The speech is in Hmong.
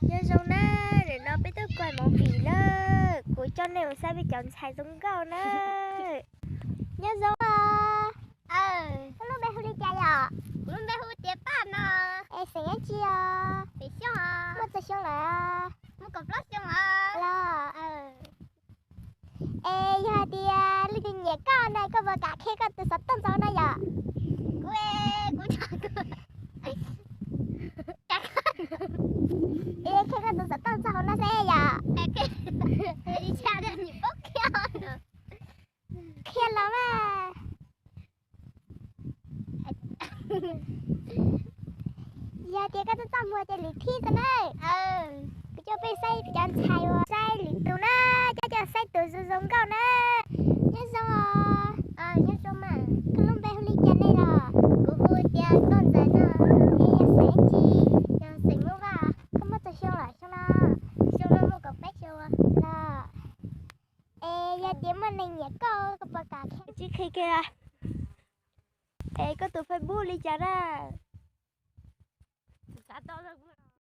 Nyob zoo na, nim no peb tuaj koom movie lawm, kuv coj nej mus saib peb cov ntxhais zoo nkauj na. Nyob zoo os. Koj lub npe hu li cas yom? Kuv lub npe hu Tiav Paj no. Es xeem dab tsi os? Xeem Xyooj os. Muaj txog xyoo lawm? Muaj kaum plaub xyoo os. Los, es yog hais tias leej twg nyiam koj na koj puas kam qhia koj tus xov tooj ntawm no yom? Kuv, kuv, es qhia koj tus xov tooj txog hauv no xwb yom? Qhia los mas. Yog tias koj txaj txaj muag ces lwm thib xwb na. Kuv coj peb saib cov ntxhais uas saib lwm tus na, coj coj saib tus zoo zoo nkauj na. Nyob zoo os. Nyob zoo mas. Koj lub npe hu li cas nej los? Kuv hu tias Nkauj Ntxawm no. Es yog xeem dab tsi? Yog xeem Hmoob Vaj. Koj muaj txog xyoo lawm xyoo no? Xyoo no muaj kaum peb xyoo los. Es yog tias muaj neeg nyiam koj, koj puas kam qhia? Tsis qhia kiag. Es koj tus Facebook li cas na? Xav tau